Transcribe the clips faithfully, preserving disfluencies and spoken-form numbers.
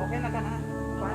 Kaya nagana, ba?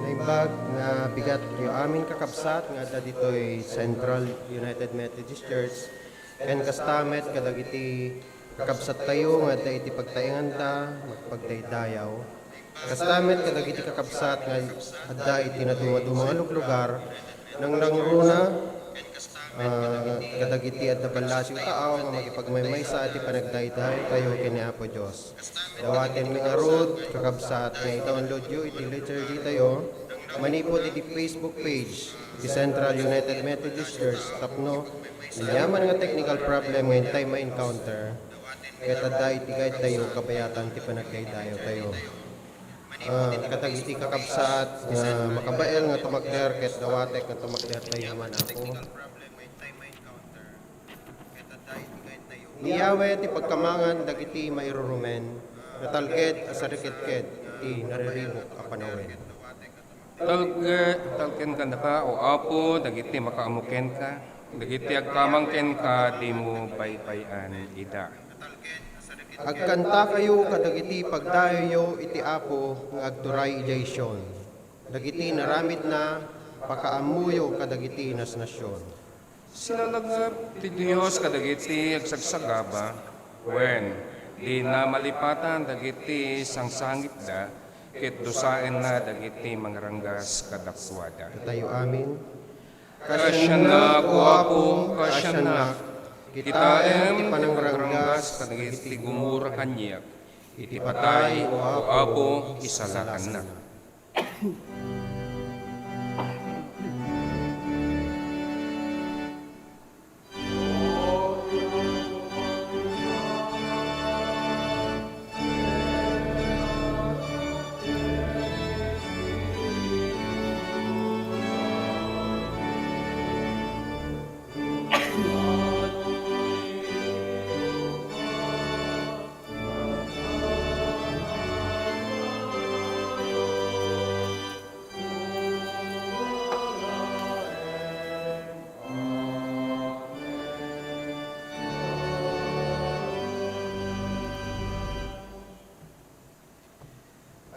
Naimbag nga bigatyo amin, kakabsat, nga adda ditoy Central United Methodist Church, ken kasta met kadagiti kakabsattayo nga adda iti pagtaenganda, agpagdaydayaw. Kasta met kadagiti kakabsat nga adda iti nadumaduma nga luglugar, nangnangruna, ah, kadagiti adda ballasiw taaw nga makipagmaymaysa iti panagdaydayaw tayo ken ni Apo Dios. Dawatenmi ngarud, kakabsat, nga i-downloadyo iti liturgy tayo manipud iti Facebook page ti Central United Methodist Church tapno ania man nga technical problem nga intay ma-encounter, ket adda iti guide tayo kabayatan ti panagdaydayaw tayo. Ah, kadagiti kakabsat nga makabael nga tumakder ket dawatek nga tumakder tayo man, Apo. Ni Yahweh ti pagkamangan dagiti mairurumen, natalged a sariketket ti nariribuk a panawen. Talge-, talken kadaka, O Apo, dagiti makaammo kenka, dagiti agkamang kenka, dimo baybay-an ida. Agkantakayo kadagiti pagdayawyo iti Apo nga agturay idiay Sion. Dagiti naramidna, pakaammoyo kadagiti nasnasion. Sinalangeb ti Dios kadagiti agsagsagaba, wen, dina malipatan dagiti sangsangitda, ket dusaenna dagiti mangranggas kadakuada. Tayo, amin. Kasiannak, O Apo, kasiannak. Kitaem ti panangranggas kadagiti gumura kaniak. Iti patay, O Apo, isalakannak.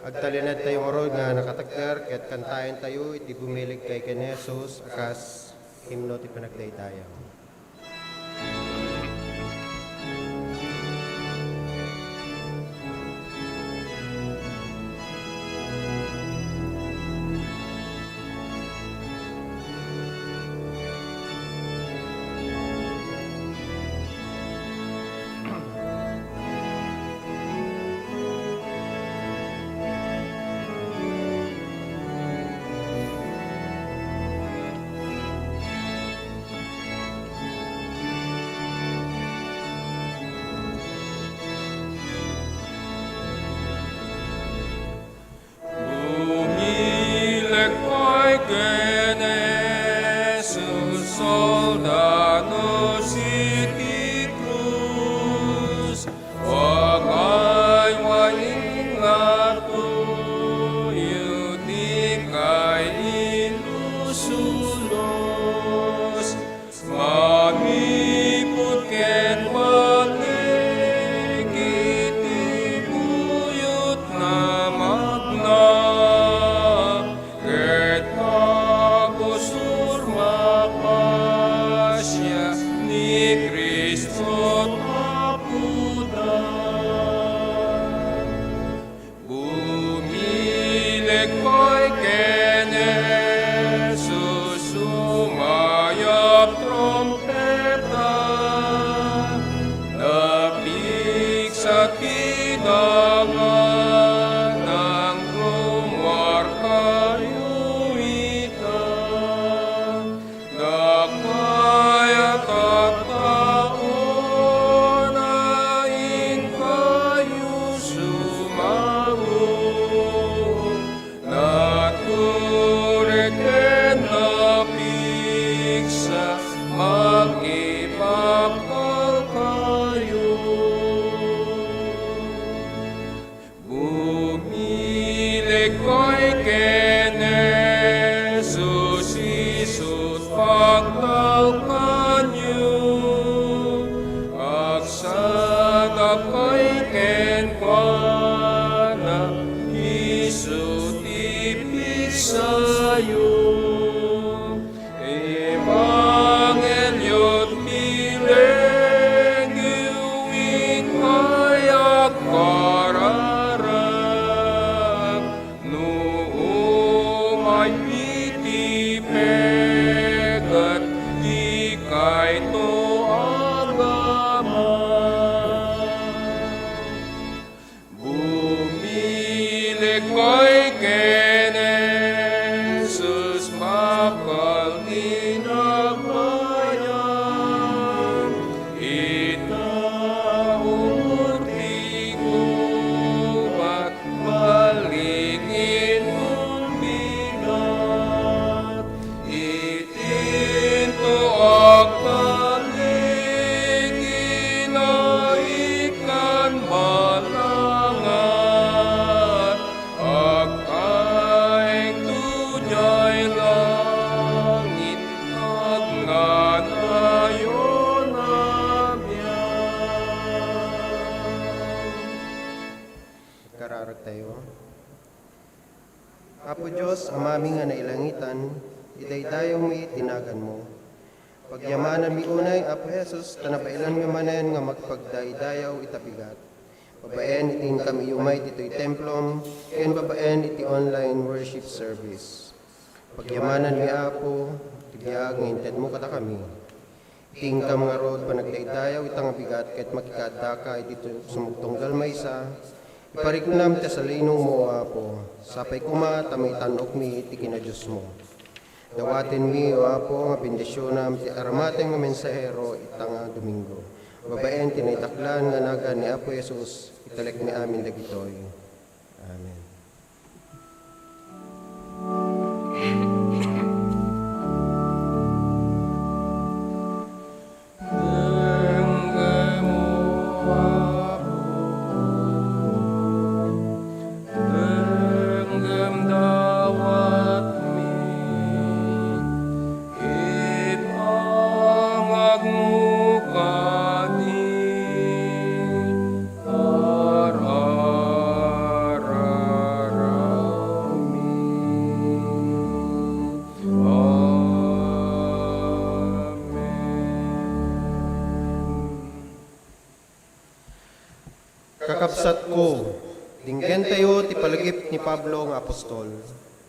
Agtalinaedtayo ngarud nga nakatakder ket kantaentayo iti bumileg kay ken Jesus a kas himno ti panagdaydayaw. Kay ken Jesus, isut' pagtalkanyo, agsadak kay kenkuana, isut' ti pigsayo. Ebangeliot ti Legion, inkay agkararag, no umay iti pegat, dikayto agama. Bumili kay ken Jesus, bakal ti nagbayag. Ita, umor ti gubat, balik inton bigat. Itinto agbaligi, naikkan malangat, agkaengto diay langit, agnanayon a biag. Agkararagtayo. Apo Dios, Amami nga nailangitan, idaydayawmi ti naganmo. Pagyamananmi unay, Apo Jesus, ta nabaelanmi manen nga mangpagdaydayaw ita bigat, babaen iti inkam iyumay ditoy templom ken babaen iti online worship service. Pagyamananmi, Apo, ti biag nga intedmo kadakami. Iti inkam ngarud panagdaydayaw ita nga bigat ket makikaaddaka iti tu-, sumagtunggal maysa, ipariknam ti salinongmo, O Apo, sapay koma ta maitan-okmi ti kinadiosmo. Dawatenmi, O Apo, nga bendisionam ti aramate nga mensahero ita nga Domingo, babaen ti naitaklan nga nagan ni Apo Jesus, italekmi amin dagitoy. Amen. Ar-ararami. Amen. Kakabsatko, dinggentayo ti palagip ni Pablo nga apostol.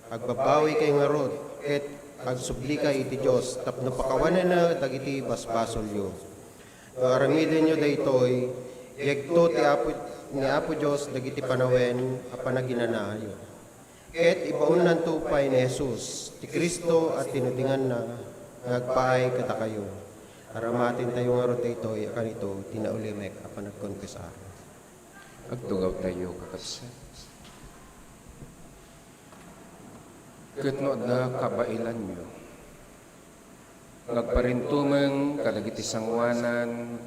Agbabawikayo ngarud ket agsublikayo iti Dios tapno pakawanenna dagiti basbasolyo. No aramidenyo daytoy, yegto ti Apo, ni Apo Dios dagiti panawen a panaginanayo. Ket ibaonnanto pay ni Jesus, ti Cristo a tinudinganna nga agpaay kadakayo. Aramatentayo ngarud daytoy a kanito ti naulimek a panagkonfesar. Agtugawtayo, kakabsat. Ket no adda kabaelanyo nga agparintumeng kadagiti sangoanan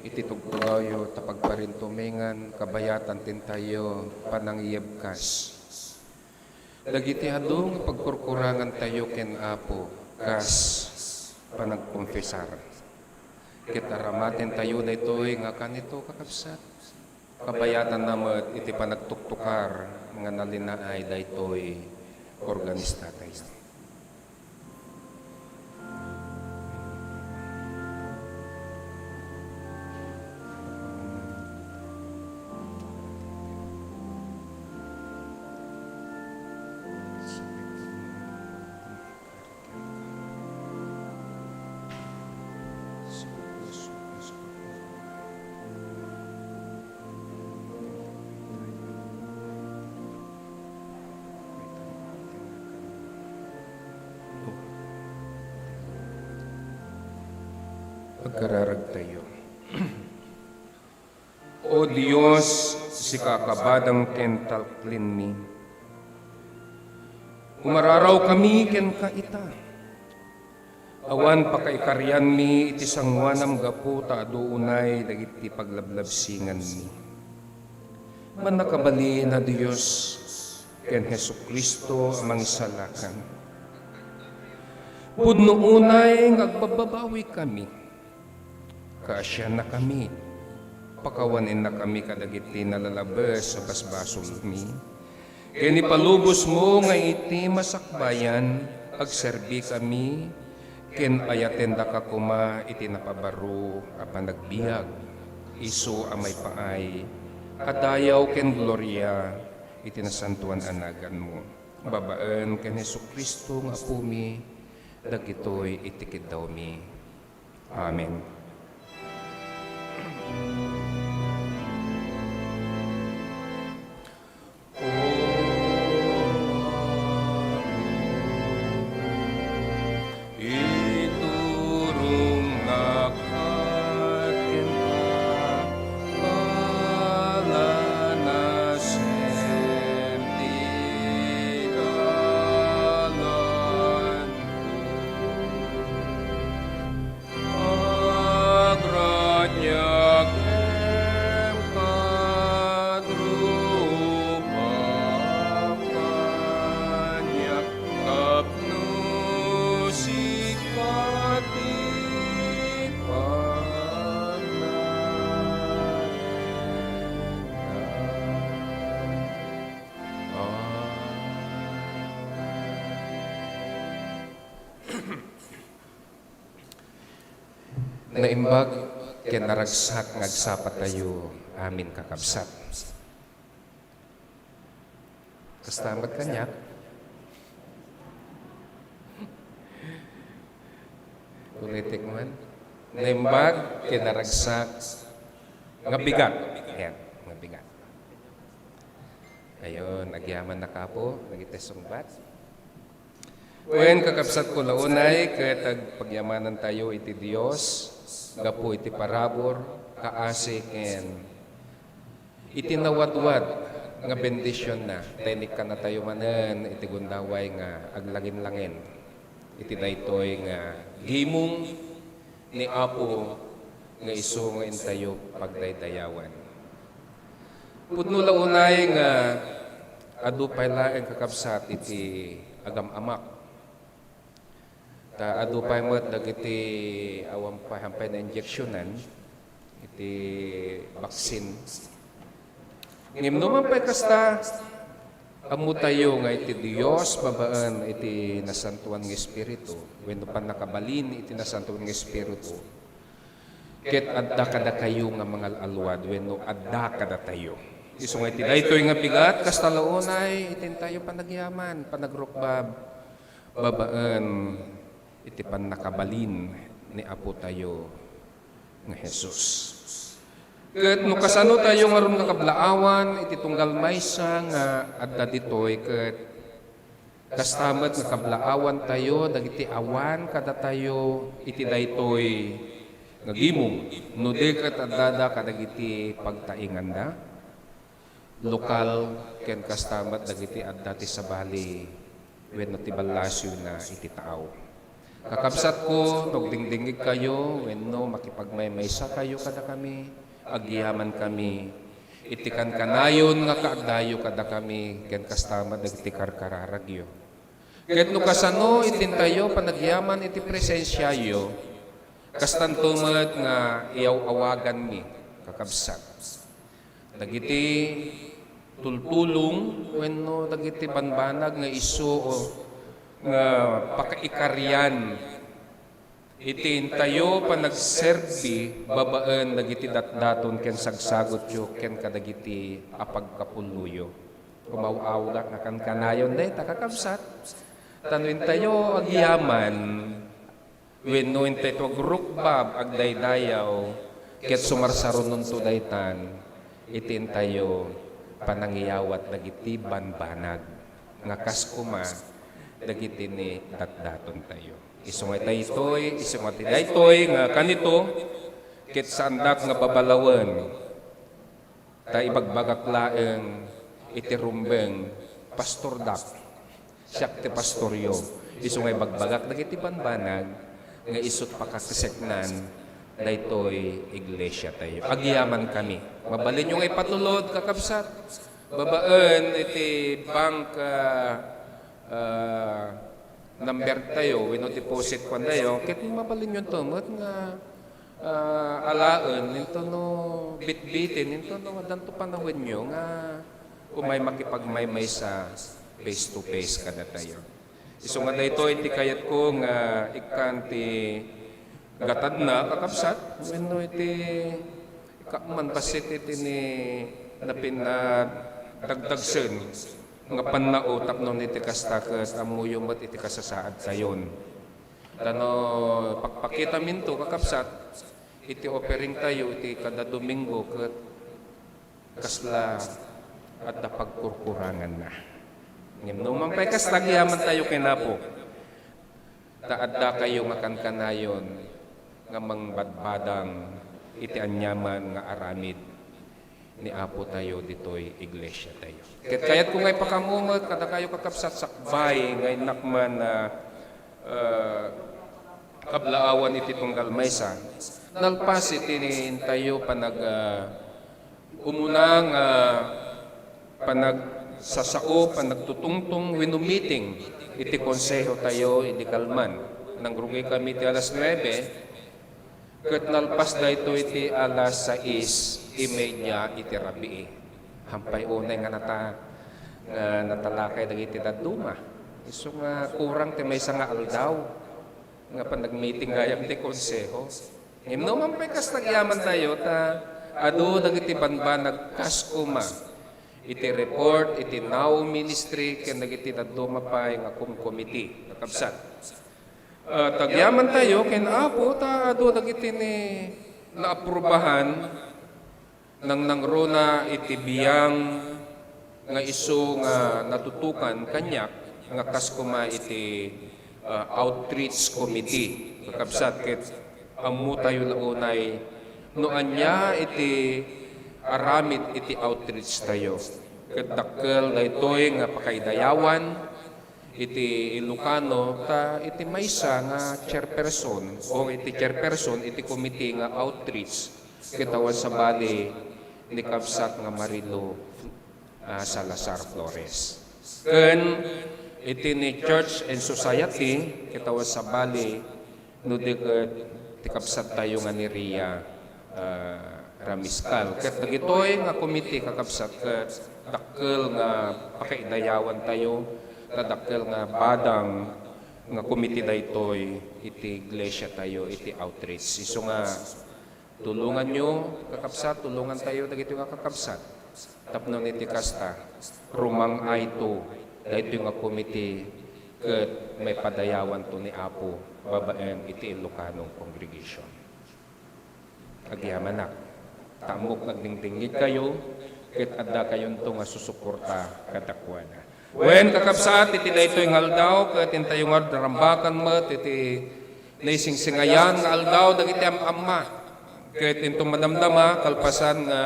iti tugtugawyo, ta pagparintumengan, kabayatan ti intayo panangiyebkas. Dagiti adu nga pagkurkurangantayo ken Apo kas panagkonfesar. Ket aramatentayo daytoy nga kanito, kakabsat. Kabayatanna met iti panagtuktukar nga nalinaay daytoy organistatayo. Agkararagtayo. O Dios, sika a kabadang ken talklinmi, umararaw kami kenka ita. Awan pakaikarianmi iti sangoanam gapu ta adu unay dagiti paglablabsinganmi. Mannakabalin a Dios, ken Jesu-Cristo a Mangisalakan. Pudno unay nga agbababawikami. Kaasiannakami. Pakawan innakami kadagiti nalalabes a basbasolmi. Ken ipalubosmo nga iti masakbayan, agserbikami, ken ayatendaka koma iti napabaro a panagbiag, isu a maipaay a dayaw ken gloria iti nasantoan a naganmo. Babaen ken Jesu-Cristo nga Apomi, dagitoy iti kiddawmi. Amen. Iturongnak kenka, balanasem ti dalanko. Agraniak kenka, Rupam kaniak, tapno sika ti panayenna. Amen. Naimbag ken naragsak nga agsapatayo amin, kakabsat. Kasta met kaniak. Ulitek man. Naimbag ken naragsak nga bigat. Ayan, nga bigat. Ayun, agyamanak, Apo, dagiti sungbat. Wen, kakabsatko, la unay ket agpagyamanantayo iti Dios gapu iti parabur, kaasi, ken iti nawadwad nga bendisionna. Ta inikkannatayo manen iti gundaway nga aglanginlangin iti daytoy nga gimong ni Apo nga isu nga intayo pagdaydayawan. Pudno la unay nga adu pay laeng, kakabsat, iti agam-amak. Ta adu pay met dagiti awan pay, awan pay na-injectionan iti vaccine. Ngem no man pay kasta, ammotayo nga iti Dios babaen iti Nasantoan nga Espiritu wenno pannakabalin iti Nasantoan nga Espiritu, ket adda kadakayo nga mangal-alwad wenno adda kadatayo. Isu nga iti daytoy nga bigat, kasta la unay iti intayo panagyaman, panagrukbab, babaen iti pannakabalin ni Apotayo nga Jesus. Ket no kasano tayo ngarud nga kablaawan iti tunggal maysa nga adda ditoy, ket kasta met nga kablaawantayo dagiti awan kadatayo iti daytoy nga gimong, no di ket addada kadagiti pagtainganda, lokal, ken kasta met dagiti adda ti sabali wenno ti ballasiwna iti tao. Kakabsatko, no agdingdingngegkayo wenno makipagmaymaysakayo kadakami, agyamankami iti kankanayon nga kaaddayo kadakami ken kasta met dagiti karkararagyo. Ket no kasano iti intayo panagyaman iti presensiayo, kastanto met nga iyaw-awaganmi, kakabsat, dagiti tultulong wenno dagiti banbanag nga isu nga pakaikarian iti intayo panagserbi babaen dagiti datdaton ken sagsagutyo ken kadagiti a pagkapuloyo. Umaw-awgak nga kankanayon dayta, kakabsat. Ta no intayo agyaman, wenno intay to agrukbab, agdaydayaw, ket sumarsarunonto daytan, iti intayo panangiyawat dagiti banbanag nga kas koma dagiti ni datdatontayo. Isu nga daytoy, isu nga ti daytoy nga kanito, ket saandak nga babalawen. Ta ibagbagak laeng iti rumbeng, pastordak. Siak ti pastoryo. Isu nga ibagbagak dagiti banbanag nga isut' pakakiseknan daytoy iglesiatayo. Agyamankami. Mabalinyo nga ipatulod, kakabsat. Babaen iti bank, ah, ah, number tayo, wenno deposit kuan tayo, ket mabalinyo to met nga, ah, alaen, into no bitbitin, into no addanto panawenyo nga umay makipagmaymaysa face to face kadatayo. Isu nga daytoy ti kayatko nga ikkan ti gatadna, kakabsat, wenno iti ikkan man bassit iti ni napin-, ah, dagdagsen nga pannao tapno iti kasta ket ammoyo met iti kasasaadtayon. Ta no pakpakitaminto, kakabsat, iti offering tayo iti kada Domingo ket kasla adda pagkurkuranganna. Ngem no man pay kasta, agyaman tayo ken Apo. Ta adda kayo nga kankanayon nga mangbadbadang iti aniaman nga aramid ni Apo tayo ditoy iglesia tayo. Ket kayatko nga ipakamumet kadakayo, kakabsat, sakbay nga innak man, ah, ah, kablaawan iti tunggal maysa. Nalpas iti intayo panag, ah, umuna nga panagsasao, panagtutungtong wenno meeting iti konseho tayo idi kalman. Nangrugi kami iti alas nuebe, ket nalpas daytoy iti alas sais y media iti rabii. Hampay unay nga nata-, nga natalakay dagiti dadduma. Isu nga kurang ti maysa nga aldaw nga panagmeeting gayam ti konseho. Ngem no man pay kasta, agyaman tayo ta adu dagiti banbanag kas koma iti report iti Now Ministry ken dagiti dadduma pay nga kumkomiti, kakabsat. Ah, ta agyaman tayo ken Apo ta adu dagiti ni naaprubahan nangnangruna iti biang nga isu nga natutukan kaniak nga kas koma iti, ah, outreach committee. Kakabsat, ket ammo tayo la unay no ania iti aramid iti outreach tayo. Ket dakkel daytoy nga pakaidayawan iti Ilocano, ta iti maysa nga chairperson o iti chairperson iti committee nga outreach, ket awan sabali ni kabsat nga Marilo, ah, Salazar Flores. Ken iti ni Church and Society, ket awan sabali no di ket ti kabsat tayo nga ni Ria, ah, Ramiscal. Ket dagitoy nga committee, kakabsat, ket dakkel nga pakaidayawan tayo, ta dakkel nga badang nga committee daytoy iti iglesia tayo, iti outreach. Isu nga tulonganyo, kakabsat, tulongan tayo dagitoy nga kakabsat. Tapno iti kasta, rumang-ayto daytoy nga committee ket maipadayawanto ni Apo babaen iti Ilocano congregation. Agyamanak, ta ammok nga agdingdingngegkayo ket addakayonto nga susuporta kadakuada. Wen, kakabsat, iti daytoy nga aldaw ket intayo nga darambakan met iti naisingsingayan nga aldaw dagiti am-amma. Ket inton madamdama, kalpasan nga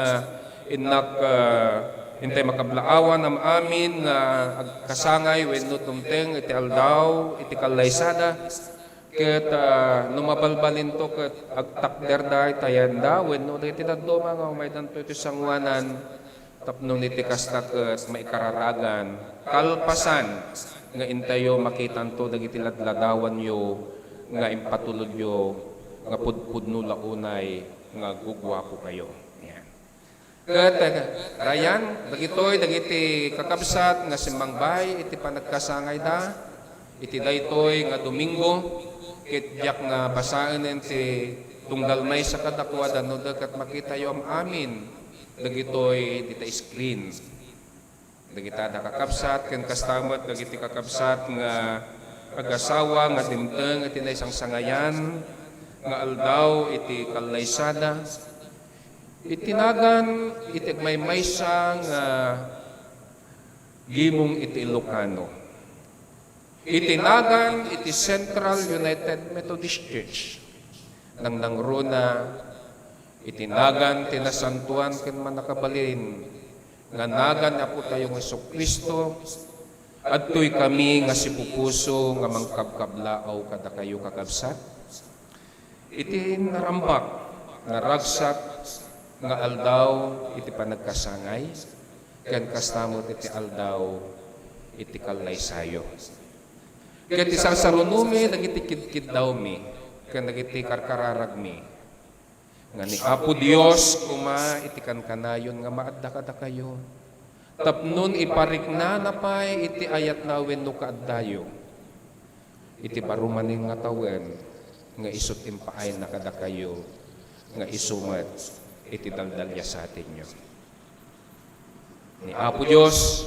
innak, ah, intay makablaawan am-amin nga agkasangay wenno tumteng iti aldaw iti kallaysada. Ket, ah, no mabalbalinto ket agtakderda iti ayanda wenno dagiti dadduma nga umaydanto iti sangoanan, tapno iti kasta ket maikararagan, kalpasan nga intayo makitanto dagiti ladladawanyo nga impatulodyo nga pudpudno la unay nga guguapokayo. Yan. Ket, eh, Ryan, dagitoy dagiti kakabsat nga simmangbay iti panagkasangayda iti daytoy nga Domingo, ket diak nga basaen ti tunggal maysa kadakuada no di ket makitayo am-amin dagitoy dita screen. Dagita da kakabsat, ken kasta met dagiti kakabsat nga agasawa nga dimteng iti naisangsangayan nga aldaw iti kallaysada. Iti nagan iti agmaymaysa nga gimong iti Ilocano. Iti nagan iti Central United Methodist Church, nangnangruna iti nagan ti nasantoan ken mannakabalin nga nagan ni Apo tayo nga Jesu-Cristo, adtoy kami nga sipupuso nga mangkabkablaaw kadakayo, kakabsat, iti narambak, naragsak nga aldaw iti panagkasangay, ken kasta met iti aldaw iti kallaysayo. Ket isasarunomi dagiti kidkiddawmi ken dagiti karkararagmi nga ni Apo Dios koma iti kankanayon nga maadda kadakayo, tapnon ipariknana pay iti ayatna wenno kaaddayo iti baro manen nga tawen nga isut' impaayna kadakayo nga isu met iti daldaliasatenyo. Ni Apo Dios,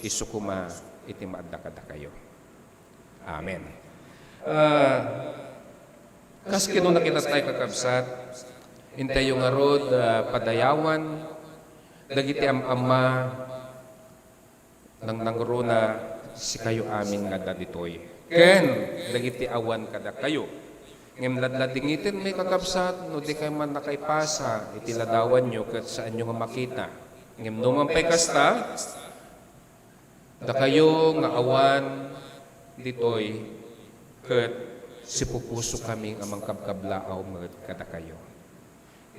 isu koma iti maadda kadakayo. Amen. Ah, kas kinuna kitattay, kakabsat, intayo ngarud, ah, padayawan dagiti am-amma nangnangruna sikayo amin nga adda ditoy, ken dagiti awan kadakayo. Ngem ladladingitenmi, kakabsat, no di kay man nakaipasa iti ladawanyo ket saanyo nga makita. Ngem no man pay kasta, dakayo nga awan ditoy, ket sipupusokami nga mangkabkablaaw met kadakayo.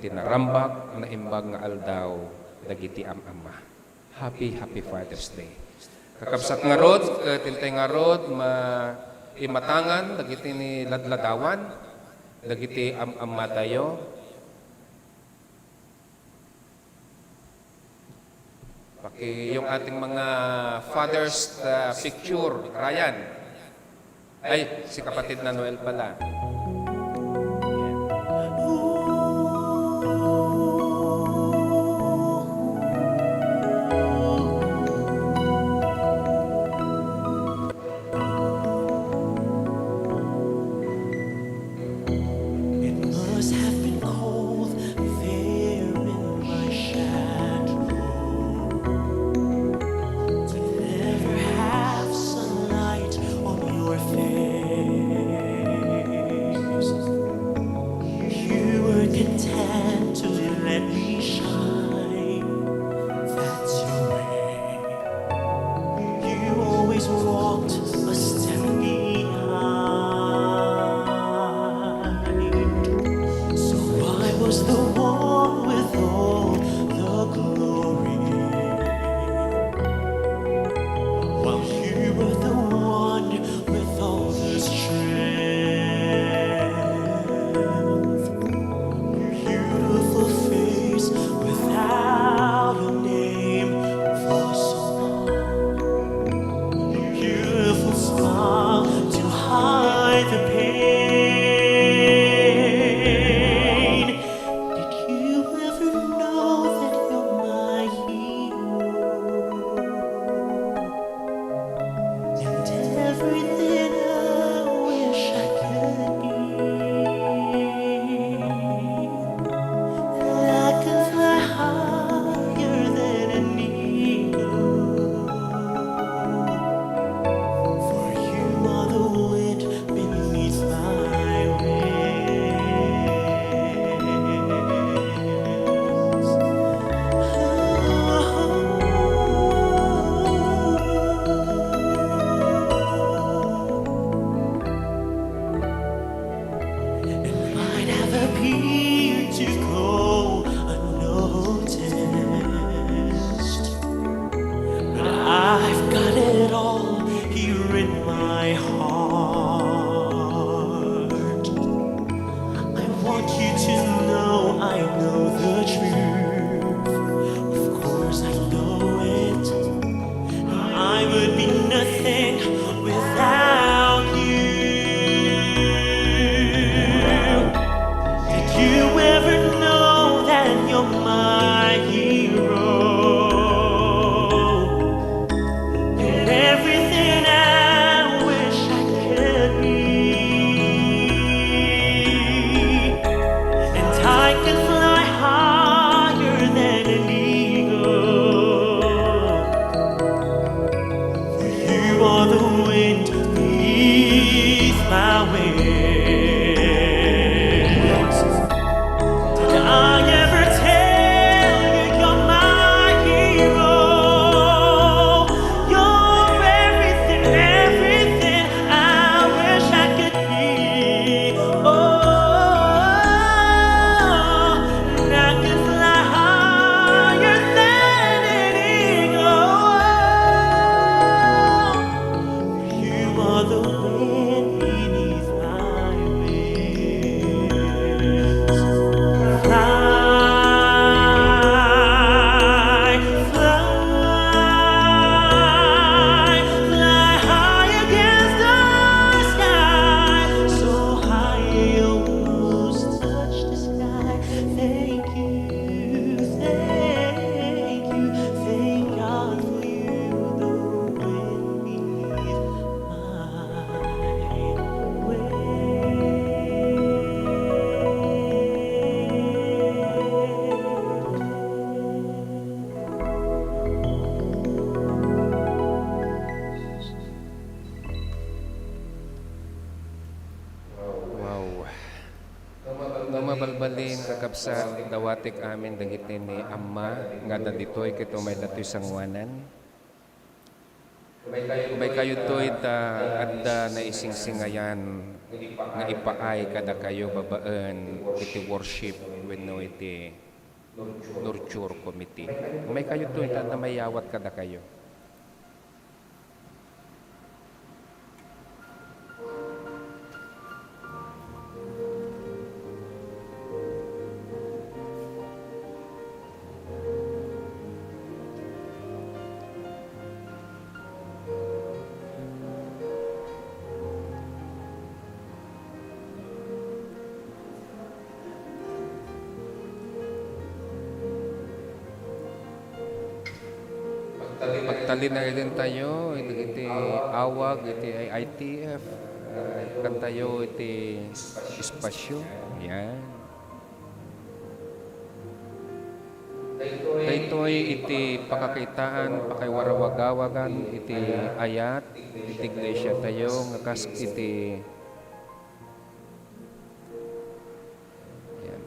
Ti narambak, naimbag nga aldaw dagiti am-amma. Happy, happy Father's Day. Kakabsat ngarud, ket intay ngarud, ma-, imatangan dagiti ni ladladawan, dagiti am-ammatayo. Paki-, yung ating mga father's, uh, picture, Ryan. Ay, si kapatid na Noel pala. It must have been cold there in my shadow to never have sunlight on your face. Sa dawatek amin dagiti ni Amma nga adda ditoy ket umay datoy sanguanan. Umaykayo toy ta adda naisingsingayan nga ipaay kadakayo babaen iti worship wenno iti nurture committee. Umaykayo toy ta adda mayawat kadakayo. Pagtalinaedentayo iti awag iti I I T F, ah, kantayo iti espasyo. Yan. Daytoy iti pakakitaan, pakaiwarawagawagan iti ayat iti iglesia tayo nga kas iti Yan.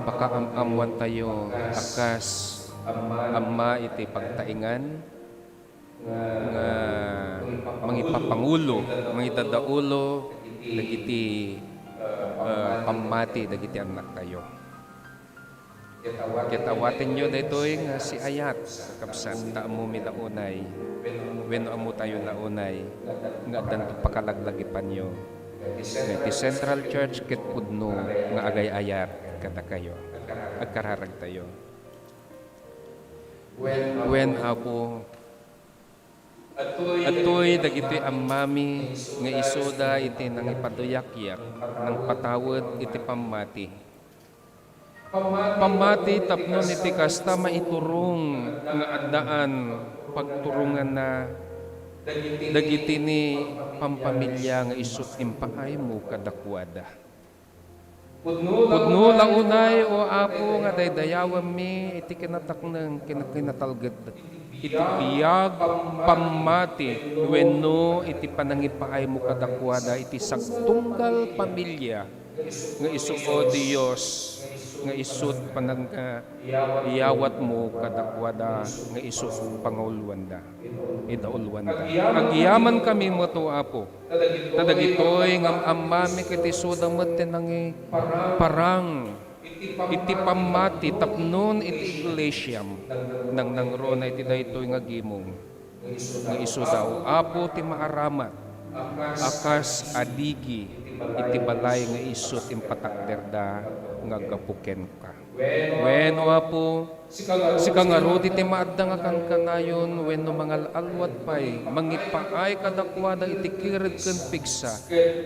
Pakaam-ammoantayo a kas Amma iti pagtaengan nga mangipapangulo, mangidadaulo dagiti, ah, pammati dagiti annaktayo. Ket awatenyo daytoy nga siayat, kakabsat, ta ammomi la unay, wenno ammotayo la unay, nga addanto pakalaglagipanyo. Nga ti Central Church ket pudno nga agay-ayat kadakayo. Agkararagtayo. Wen, Apo, adtoy dagiti ammami nga isuda iti nangipaduyakyak, nangpatawed iti pammati. Pammati tapno iti kasta maiturong nga addaan pagturonganna dagiti ni pampamilia nga isut' impaaymo kadakuada. Pudno la unay, O Apo, nga daydayawemmi iti kinatakneng ken kinatalged iti biag pammati wenno iti panangipaaymo kadakuada iti sagtunggal pamilia nga isu, O Dios, nga isut' panag-, nga iyawatmo kadakuada nga isut' pangauluanda, idauluanda. Agyamankami met, O Apo, ta dagitoy nga am-ammami ket isuda met ti nangiparang iti pammati tapnon iti iglesiam. Nangnangruna iti daytoy nga gimong. Nga isuda, O Apo, ti maaramat a kas adigi iti balay nga isut' impatakderda nga aggapu kenka. Wen, O Apo, sika ngarud ti maadda nga kankanayon wenno mangal-alwat pay, mangipaay kadakuada iti kired ken pigsa,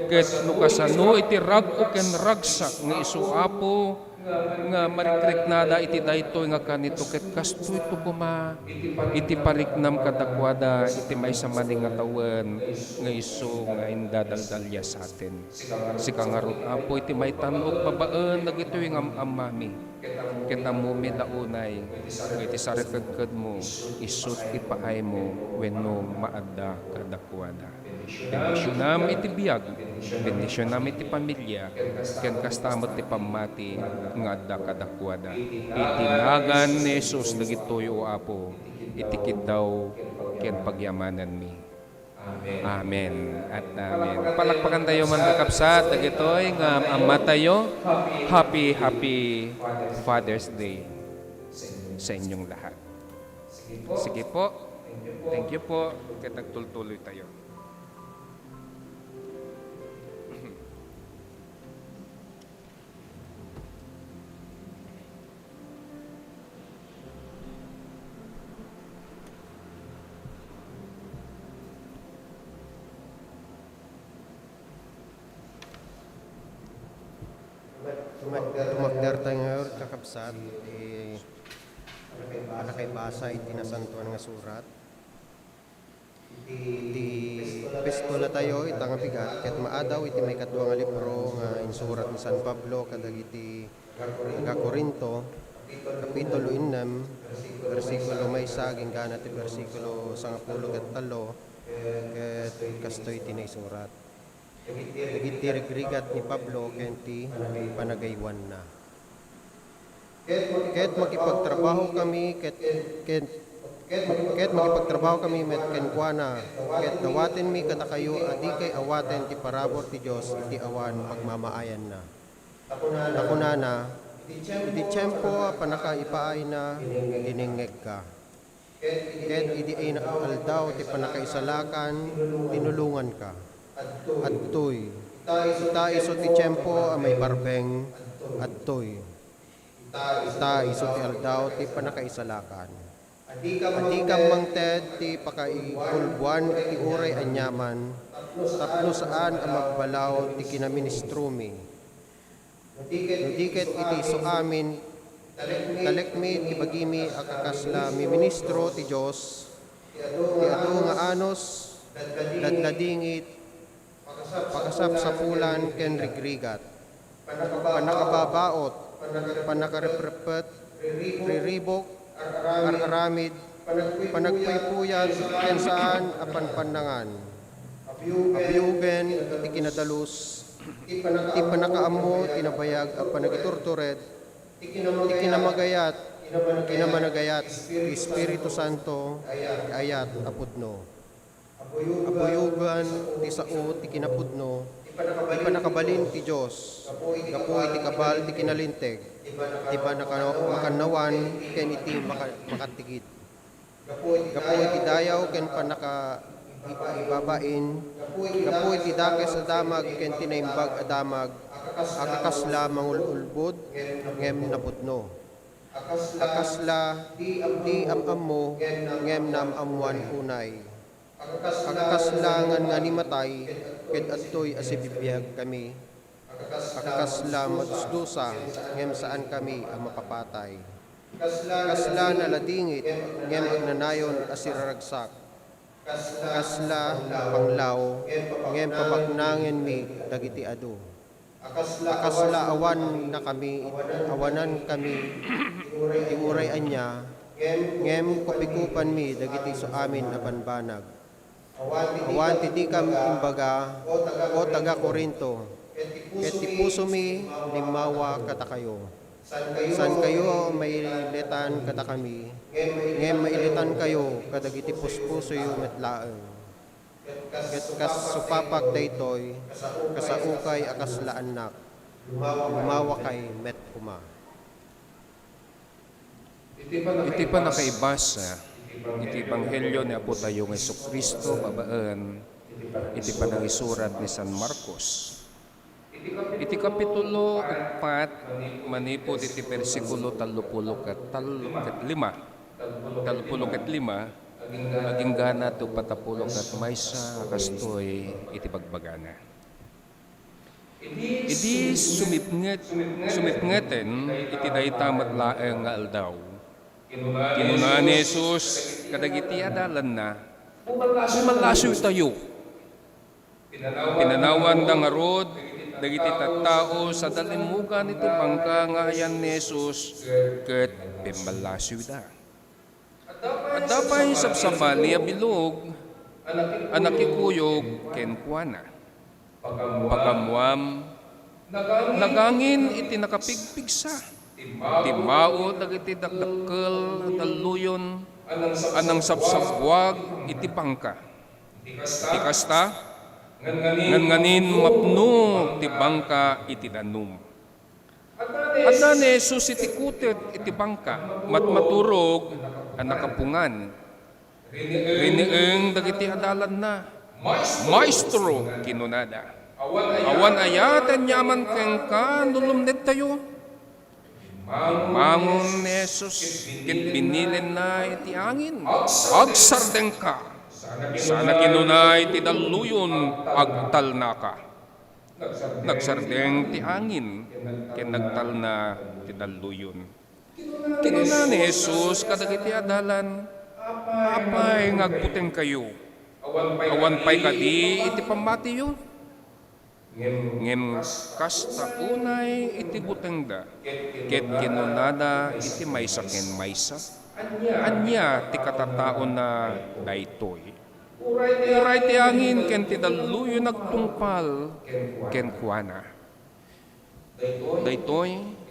ket no kasano iti rag-o ken ragsak nga isu, Apo, nga marikriknada iti daytoy nga kanito, ket kastoyto koma iti pariknam kadakuada iti maysa manen nga tawen nga isu nga indadaldaliasaten. Sika ngarud, Apo, iti maitan-ok babaen dagitoy nga am-ammami, ket ammomi la unay nga iti sarekedkedmo isut' ipaaymo wenno maadda kadakuada. Bendisionam iti biag, bendisionam iti pamilia, ken kasta met ti pammati nga adda kadakuada. Iti nagan ni Jesus dagitoy, O Apo, iti kiddaw ken pagyamananmi. Amen. At amen. Palakpakantayo man, kakabsat, dagitoy nga am-ammatayo. Happy, happy Father's Day sa inyong lahat. Sige po. Thank you po. Ket agtultuloy tayo. Tumakder tayo ngayon, kakabsat, iti panakaibasa iti Nasantoan nga Surat. Iti epistola tayo, ita nga bigat, ket maadaw iti maikadua nga libro nga insurat ni San Pablo kadagiti taga-Corinto, kapitulo innem, bersikulo maysa, agingga ti bersikulo sangapulo ket tallo, ket kastoy ti naisurat. Dagiti rigrigat ni Pablo ken ti Ket makipagtrabaho kami ket, ket, ket makipagtrabaho kami met kenkuana, ket dawatenmi kadakayo a dikay awaten ti parabur ti Dios iti awan pagmamaayanna. Ta kunana, iti tiempo a pannakaipaayna, dinengngegka. Ket idi ay aldaw ti pannakaisalakan, tinulonganka. Adtoy. Ita isu ti tiempo a maibarbeng, adtoy. Ita isu ti aldaw ti pannakaisalakan. Adikam mangted ti pakaikulboan iti uray aniaman, tapno saan a magbalaw ti kinaministromi. No di ket iti isuamin, talekmi ti bagimi a kakasla miministro ti Dios, ti adu nga anus, ladladingit, pakasapsapulan ken rigrigat, pannakababaut, pannakariprepet, riribuk, ar-aramid, panagpuypuyat ken saan a panpannangan, abiugen iti kinadalus, ti pannakaammo ti nabayag a panagiturtured, ti kinamagayat, kinamanagayat ti Espiritu Santo, ti ayat a pudno. Abuyogan ti sao ti kinapudno, ti pannakabalin ti Dios, gapu iti kabal ti kinalinteg, ti pannaka-, makannawan ken iti maka-, makatigid. Gapu iti dayaw ken pannakaibabain, gapu iti dakes a damag ken ti naimbag a damag a kakasla mangul-ulbod ngem napudno. A kasla di am-ammo ngem naam-ammoan unay. A kakasla nganngani matay ket adtoy a sibibiagkami. A kakasla madusdusa ngem saankami a mapapatay. Kasla naladingit ngem agnanayon a siraragsak. Kasla napanglaw ngem papaknangenmi dagiti adu. A kasla awan nakami, awanankami ti uray ania, ngem kupikupanmi dagiti isuamin a banbanag. Awan ti dikam imbaga, O taga-Corinto, ket ti pusomi limmawa kadakayo. Saankayo a mailitan kadakami, ngem mailitankayo kadagiti puspusoyo met laeng. Ket kas supapak daytoy, kasaokay a kasla annak, lumawakay met koma. Iti pannakaibasa iti Ebanghelio ni Apotayo nga Jesu-Cristo babaen iti panangisurat ni San Marcos. Iti Kapitulo uppat, manipud iti bersikulo tallopulo ket tal-, ket lima, tallopulo ket lima, aginggana ti uppat a pulo ket maysa a kastoy iti bagbagana. Idi sumipnget, sumipngeten iti dayta met laeng nga aldaw, kinuna ni Jesus kadagiti adalanna, "Bumallasiwtayo." Pinanawanda ngarud dagiti tattao sada limmugan iti bangka nga ayan ni Jesus ket pimmallasiwda. Adda pay sabsabali a bilog a nakikuyog kenkuana. Pakaammoam, nagangin iti nakapigpigsa. Timmao dagiti dakdakkel a dalluyon a nangsabsabbuag iti bangka. Iti kasta, ngan-, nganganin mapno ti bangka iti danum. Adda ni Jesus iti kutek iti bangka, matmaturog a nakapungan. Rinieng dagiti adalanna. "Maestro," kinunada, "awan aya ti aniaman kenka no lumnedtayo?" Bimmangon ni Jesus ket binilinna iti angin, "Agsardengka!" Sana kinuna iti dalluyon, "Agtalnaka." Nagsardeng ti angin ken nagtalna ti dalluyon. Kinuna ni Jesus kadagiti adalan, "Apay nga agbutengkayo? Awan pay kadi iti pammatiyo?" Ngem kasta unay iti butengda, ket kinunada iti maysa ken maysa, "Ania ti katataona daytoy? Uray ti angin ken ti dalluyon nagtungpal kenkuana." Daytoy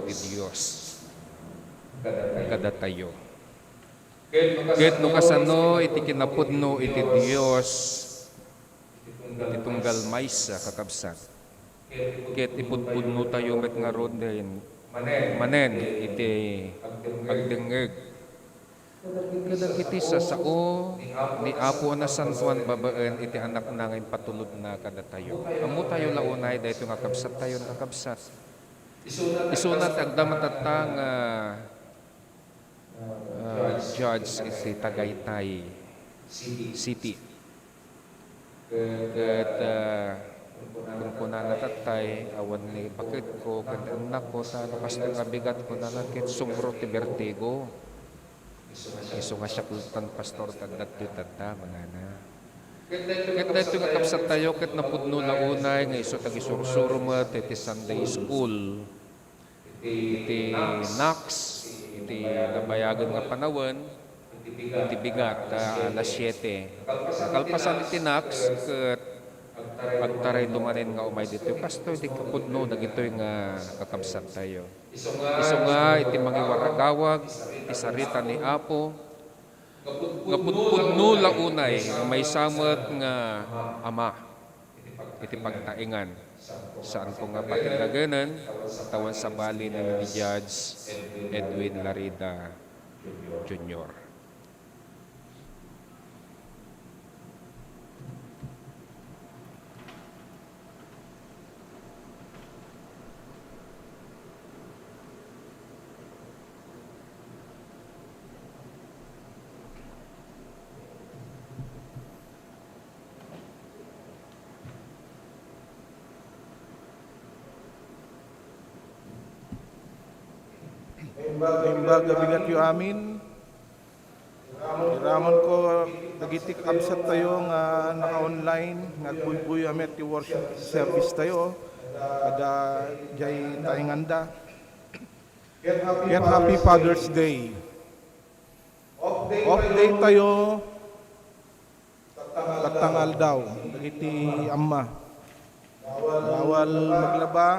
iti Dios kadatayo. Ket no kasano iti kinapudno iti Dios iti tunggal maysa, kakabsat, ket ipudpudnotayo met ngaruden manen iti agdengngeg kadagiti sasao ni Apo a nasantoan babaen iti Anakna nga impatulodna kadatayo. Ammotayo la unay daytoy nga kabsattayo, kakabsat. Isuna ti agdama tatta nga, ah, judge iti Tagaytay City. Ket, ah, kunkunana tattay, awan ni baket ko ken annakko, ta no kastoy nga bigat, kunana, ket sumro ti bertigo. Isu nga siak tan, Pastor, ta adda ditoy tatta, kunana. Ket daytoy nga kabsattayo, ket napudno la unay nga isu ti agisursuro met iti Sunday school, iti Knox, iti nabayagen nga panawen, iti bigat, ah, alas siete. Nakalpasan iti Knox, ket agtarayto manen nga umay ditoy. Kastoy ti kapudno dagitoy nga kakabsattayo. Isu nga iti mangiwaragawag iti sarita ni Apo, nga pudpudno la unay nga maysa met nga ama iti pagtaengan. Saanko nga patinggagen, ta awan sabali ni Judge Edwin Larida Junior. Naimbag a bigatyo amin. Iramanko dagiti kakabsattayo nga naka-online, nga agbuybuyaw met ti worship service tayo, kada jay taenganda. Ket happy Father's Day. Off day tayo, tatta nga aldaw dagiti ama. Bawal maglaba,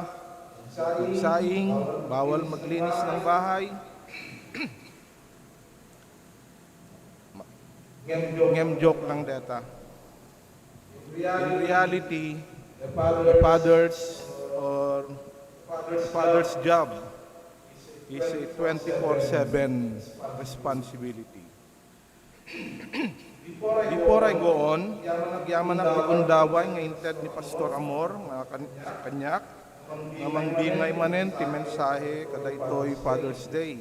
magsaing, bawal maglinis ng bahay. Ngem joke lang deta. In reality, the father's or father's job is a twenty-four seven responsibility. Before I go on, agyamanak ti gundaway nga inted ni Pastor Amor nga kan-, kaniak, nga mangbingay manen ti mensahe kadaytoy Father's Day.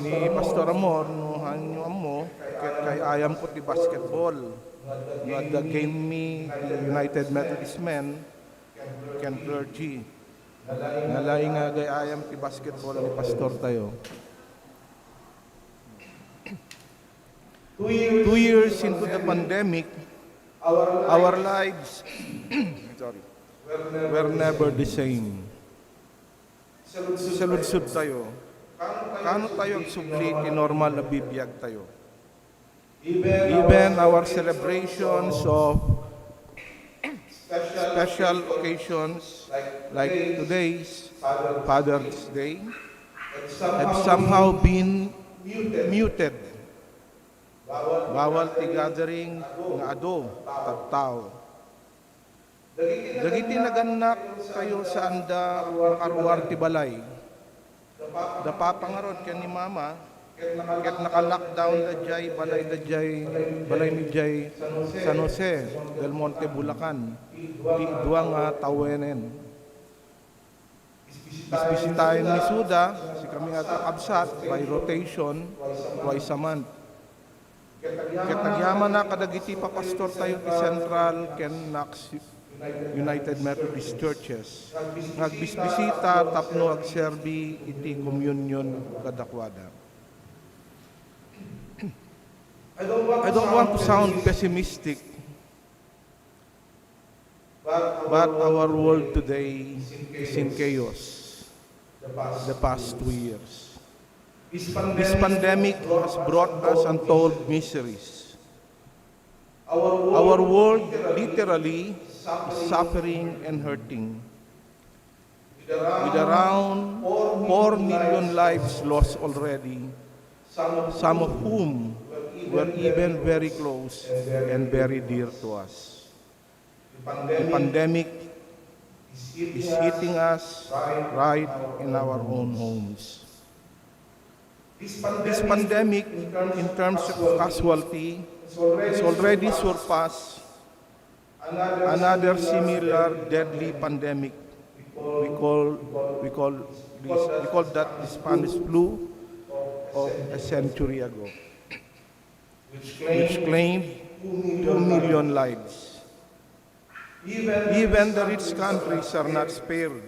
Ni Pastor Amor, no haanyo ammo, ket kay-ayamko ti basketball. No adda game mi ti United Methodist Men ken clergy. Nalaing nga agay-ayam ti basketball ni pastor tayo. Two years into the pandemic, our lives, sorry, were never the same. Saludsod tayo. Kano tayo agsubli ti normal a bibiag tayo? Even our celebrations of special occasions like today's Father's Day have somehow been muted. Bawal ti gathering nga adu, tattao. Dagiti nagannak tayo saanda makaruar ti balay. Da Papa ngarud ken ni Mama, ket naka-lockdown da jay balay da jay, balay mi jay San Jose del Monte, Bulacan, ti dua nga tawenen. Bisbisitaen mi isuda, sikami nga kakabsat, by rotation, twice a month. Ket agyamanak kadagiti papastor tayo ti Central ken Knox United Methodist Churches nga agbisbisita tapno agserbi iti communion kadakuada. I don't want to sound pessimistic, but our world today is in chaos the past two years. This pandemic has brought us untold miseries. Our world literally is suffering and hurting. with around four million lives lost already, some of whom were even very close and very dear to us. The pandemic is hitting us right in our own homes. This pandemic, in terms of casualty, has already surpassed another similar deadly pandemic. We call, we call this, we call that the Spanish flu of a century ago, which claimed two million lives. Even the rich countries are not spared.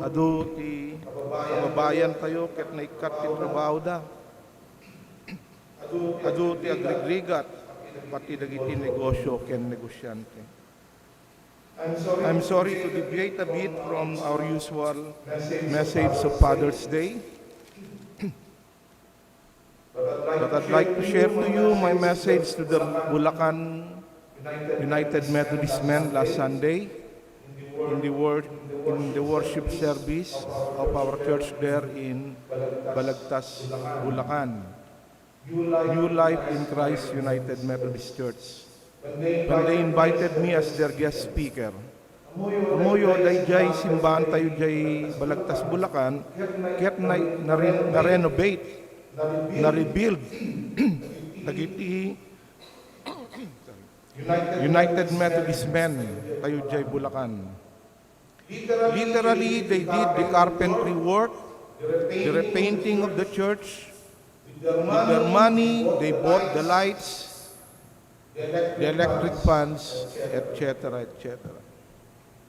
Adu ti kababayan tayo ket naikkat ti trabahoda. Adu ti agrigrigat, pati dagiti negosyo ken negosyante. I'm sorry to deviate a bit from our usual message of Father's Day. But I'd like to share to you my message to the Bulacan United Methodist Men last Sunday in the wor-, in the worship service of our church there in Balagtas, Bulacan. New Life in Christ United Methodist Church. When they invited me as their guest speaker, ammoyo, daydiay simbahan tayo diay Balagtas, Bulacan, ket na-, nare-, na-renovate, na-rebuild dagiti United Methodist Men tayo diay Bulacan. Literally, they did the carpentry work, the repainting of the church. With their money, they bought the lights, the electric fans, et cetera, et cetera.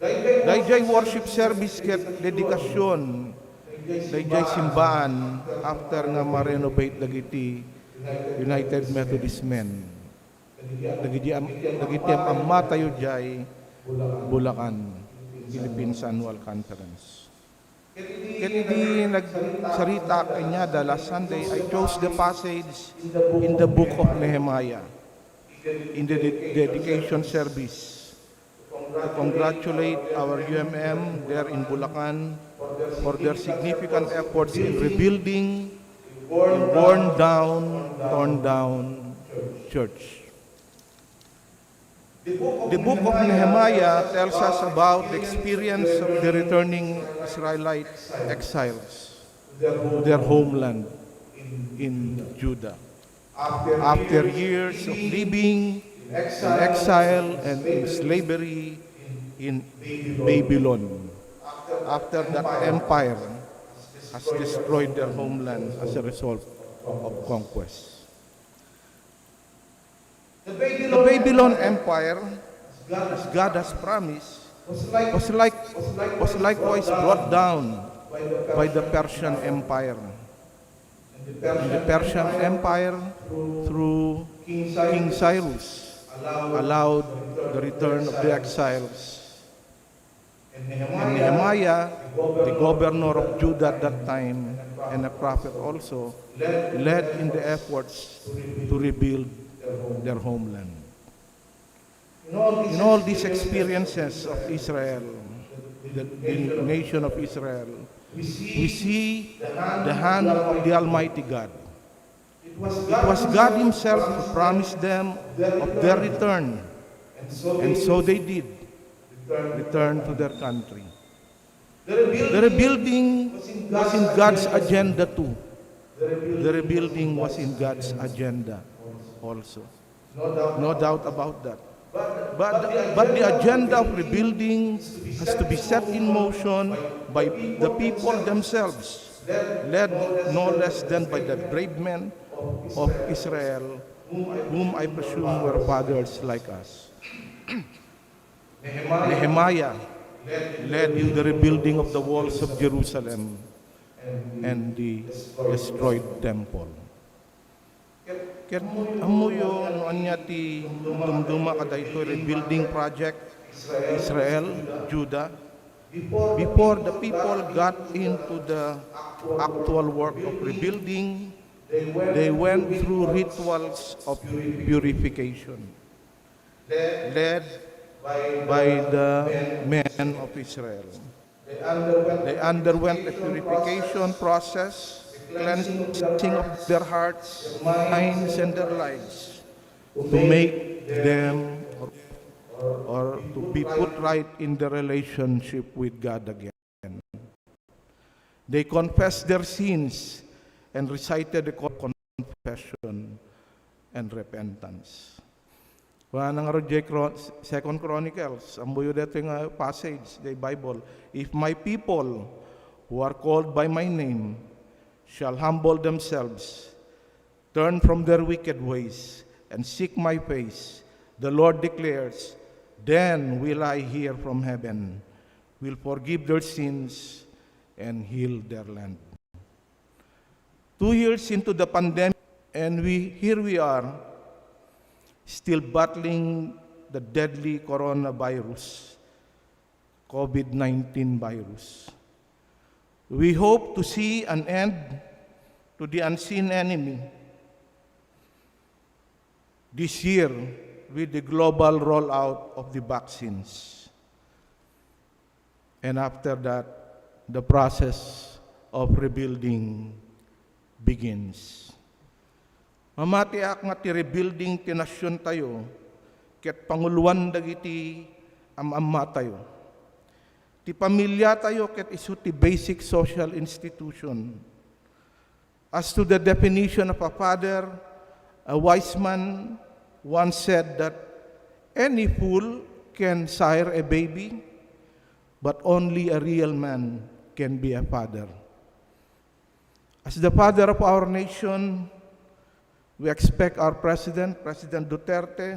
Daydiay worship service ket dedikasyon daydiay simbahan after nga ma-renovate dagiti United Methodist Men. Dagiti am-, dagiti am-, ammo tayo diay Bulacan, Philippines Annual Conference. Ket idi nagsaritaak kaniada last Sunday, I chose the passage in the book of Nehemiah in the de-, dedication service to congratulate our U M M there in Bulacan for their significant efforts in rebuilding a worn down, torn down church. The book of Nehemiah tells us about the experience of the returning Israelite exiles to their homeland in Judah. After years of living in exile and in slavery in Babylon, after that empire has destroyed their homeland as a result of conquest. The Babylon Empire, as God has promised, was like, was likewise brought down by the Persian Empire. And the Persian Empire, through King Cyrus, allowed the return of the exiles. And Nehemiah, the governor of Judah at that time, and a prophet also, led in the efforts to rebuild their homeland. In all these experiences of Israel, the, the nation of Israel, we see the hand of the Almighty God. It was God Himself who promised them of their return, and so they did return to their country. The rebuilding was in God's agenda too. The rebuilding was in God's agenda also. No doubt about that. But, but the agenda of rebuilding has to be set in motion by the people themselves, led no less than by the brave men of Israel, whom I presume were fathers like us. Nehemiah led in the rebulding of the walls of Jerusalem and the destroyed temple. Ket ammoyo no ania ti dumduma kadaytoy rebuilding project, Israel, Judah? Before the people got into the actual work of rebuilding, they went through rituals of purification, led by the men of Israel. They underwent a purification process, cleansing of their hearts, minds, and their lives to make them or to be put right in the relationship with God again. They confessed their sins and recited the confession and repentance. Kuna ngarud, J Chron-, Second Chronicles, ammoyo daytoy nga passage, the Bible, "If my people who are called by my name shall humble themselves, turn from their wicked ways, and seek my face," the Lord declares, "then will I hear from heaven, will forgive their sins, and heal their land." Two years into the pandemic, and we, here we are, still battling the deadly coronavirus, COVID nineteen virus. We hope to see an end to the unseen enemy this year with the global rollout of the vaccines. And after that, the process of rebuilding begins. Mamatiak nga ti rebuilding ti nasiontayo ket panguloan dagiti am-ammatayo. Ti pamiliatayo ket isu ti basic social institution. As to the definition of a father, a wise man once said that any fool can sire a baby, but only a real man can be a father. As the father of our nation, we expect our president, President Duterte,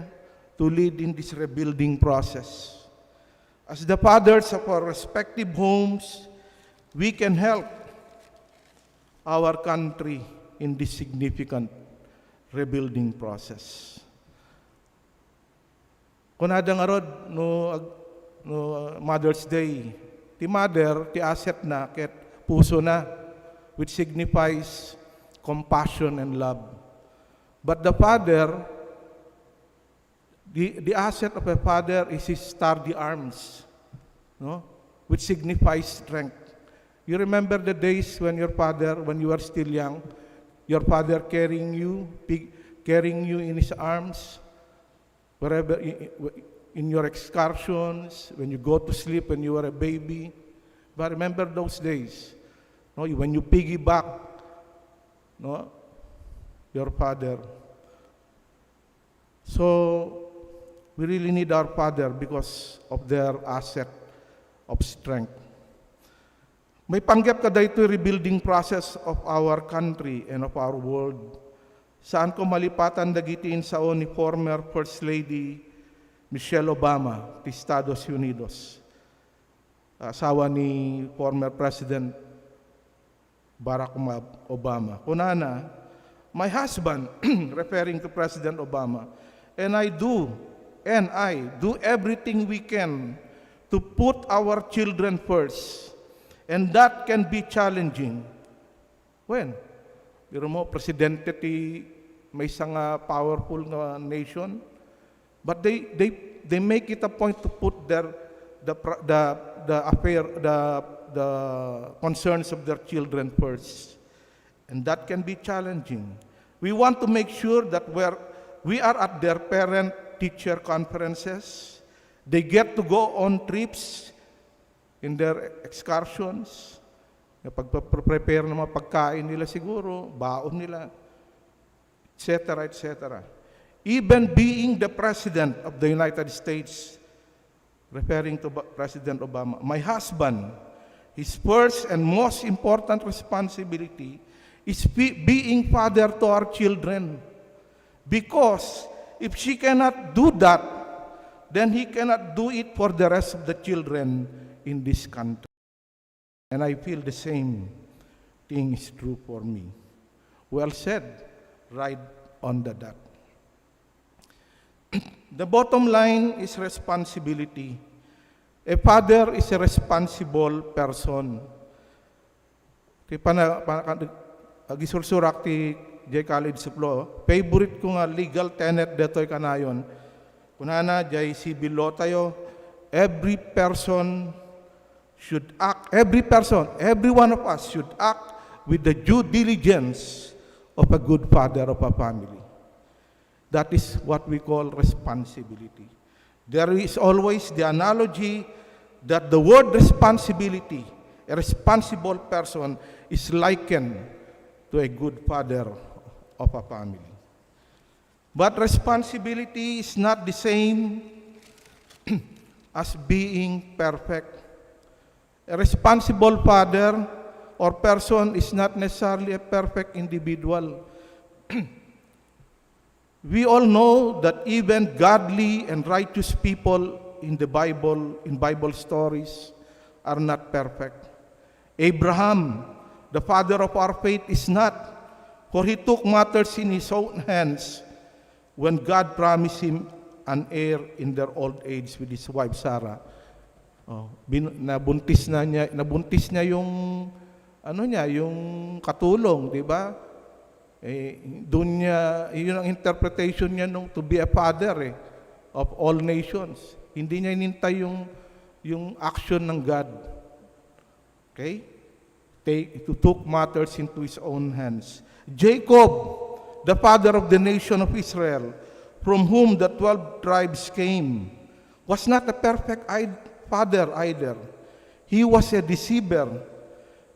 to lead in this rebuilding process. As the fathers of our respective homes, we can help our country in this significant rebuilding process. Kunada ngarud, no, ag-, no, uh, Mother's Day, ti mother, ti assetna ket pusona, which signifies compassion and love. But the father, the, the asset of a father is his sturdy arms, no? Which signifies strength. You remember the days when your father, when you were still young, your father carrying you, pi-, carrying you in his arms, wherever, i-, i-, in your excursions, when you go to sleep when you were a baby. But remember those days, no? When you piggyback, no, your father. So, we really need our father because of their asset of strength. Maipanggep kadaytoy rebuilding process of our country and of our world, saanko malipatan dagiti insao ni former First Lady Michelle Obama ti Estados Unidos, asawa ni former President Barack Oma-, Obama. Kunana, "My husband," referring to President Obama, "and I do, and I do everything we can to put our children first. And that can be challenging." When? Biro mo, presidente ti maysa nga powerful nga nation, but they, they, they make it a point to put their, the pr-, the, the affair, the, the concerns of their children first. And that can be challenging. We want to make sure that where we are at their parent-teacher conferences, they get to go on trips in their excursions, nga pagpa-prepare ng mga pagkain nila siguro, baon nila, et cetera, et cetera. Even being the President of the United States, referring to Ba-, President Obama, "My husband, his first and most important responsibility is be-, being father to our children. Because if she cannot do that, then he cannot do it for the rest of the children in this country." And I feel the same thing is true for me. Well said, right on the dot. The bottom line is responsibility. A father is a responsible person. Ti pana-, pana-, agisursuro ti J College of Law, favorite ko nga legal tenet detoy kanayon. kunana, jay civil law tayo, every person should act, every person, every one of us should act with the due diligence of a good father of a family. That is what we call responsibility. There is always the analogy that the word responsibility, a responsible person, is likened to a good father of a family. But responsibility is not the same as being perfect. A responsible father or person is not necessarily a perfect individual. We all know that even godly and righteous people in the Bible, in Bible stories, are not perfect. Abraham, the father of our faith, is not, for he took matters in his own hands when God promised him an heir in their old age with his wife Sarah. Oh, bin-, nabuntis na niya, nabuntis niya yung, ano niya, yung katulong, di ba? Eh, doon niya, yun ang interpretation niya nung to be a father, eh, of all nations. Hindi niya inintay yung, yung action ng God. Okay? Take, to took matters into his own hands. Jacob, the father of the nation of Israel, from whom the twelve tribes came, was not a perfect ei-, father either. He was a deceiver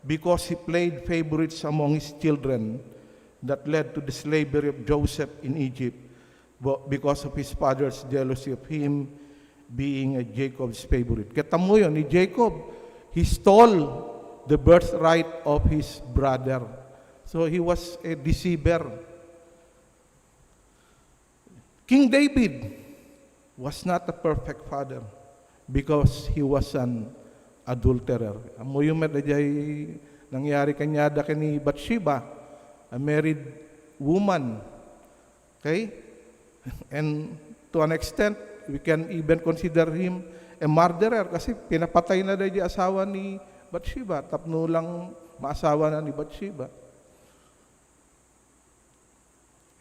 because he played favorites among his children that led to the slavery of Joseph in Egypt, bo-, because of his father's jealousy of him being a Jacob's favorite. Kita mo yun, ni Jacob, he stole the birthright of his brother. So he was a deceiver. King David was not a perfect father because he was an adulterer. Ammoyo met daydiay nangyari kaniada ken ni Bathsheba, a married woman. Okay? And to an extent, we can even consider him a murderer kasi pinapatay na daydiay asawa ni Bathsheba, tapno lang maasawa na ni Bathsheba.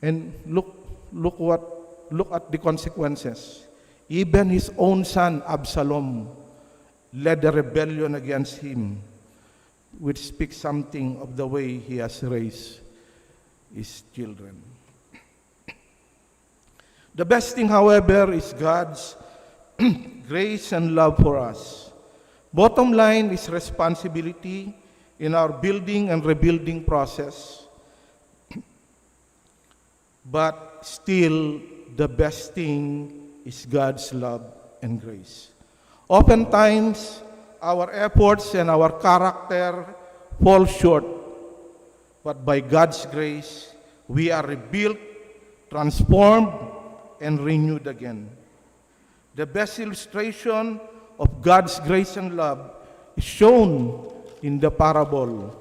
And look, look what, look at the consequences. Even his own son Absalom led a rebellion against him, which speaks something of the way he has raised his children. The best thing, however, is God's grace and love for us. Bottom line is responsibility in our building and rebuilding process. But still, the best thing is God's love and grace. Oftentimes, our efforts and our character fall short, but by God's grace, we are rebuilt, transformed, and renewed again. The best illustration of God's grace and love is shown in the parable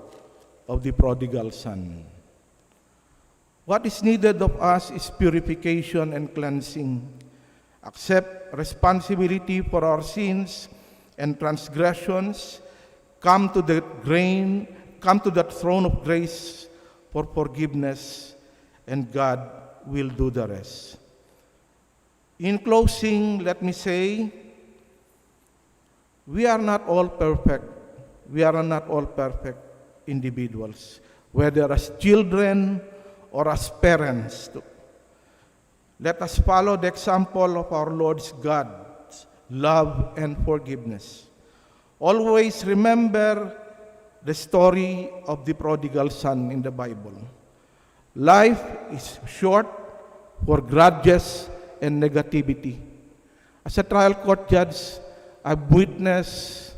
of the prodigal son. What is needed of us is purification and cleansing. Accept responsibility for our sins and transgressions. Come to the grain, come to the throne of grace for forgiveness, and God will do the rest. In closing, let me say, we are not all perfect. We are not all perfect individuals, whether as children or as parents. Let us follow the example of our Lord's God's love and forgiveness. Always remember the story of the prodigal son in the Bible. Life is short for grudges and negativity. As a trial court judge, I've witnessed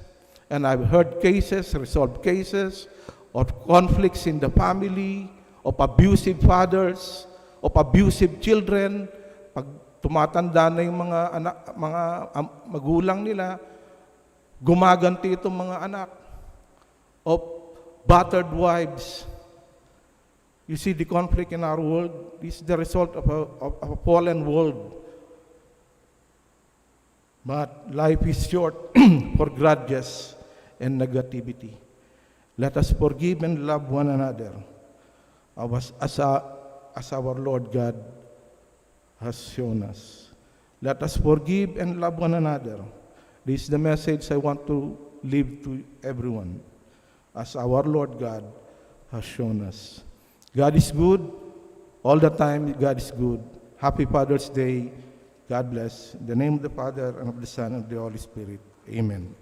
and I've heard cases, resolved cases of conflicts in the family, of abusive fathers, of abusive children. Pag tumatanda na yung mga anak, mga am-, magulang nila, gumaganti itong mga anak. Of battered wives. You see, the conflict in our world is the result of a, of, of a fallen world. But life is short for grudges and negativity. Let us forgive and love one another, as, as, a, as our Lord God has shown us. Let us forgive and love one another. This is the message I want to leave to everyone, as our Lord God has shown us. God is good. All the time, God is good. Happy Father's Day. God bless. In the name of the Father, and of the Son, and of the Holy Spirit. Amen.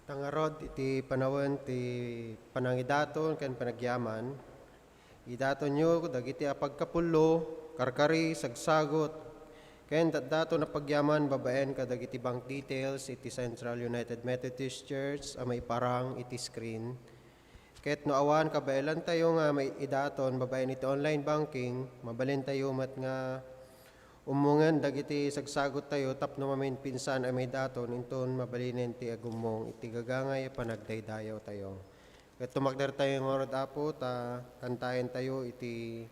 Ta ngarud iti panawen ti panangidaton ken panagyaman, idatonyo dagiti apagkapullo, karkari, sagsagot, ken datdaton a pagyaman babaen kadagiti bank details iti Central United Methodist Church a maiparang iti screen. Ket no awan kabaelantayo nga maidaton babaen iti online banking, mabalintayo met nga ummongen dagiti sagsagottayo tapno maminpinsan a maidaton inton mabalinen ti agummong iti gagangay a panagdaydayawtayo. Ket tumakdertayo ngarud, Apo, ta kantaentayo iti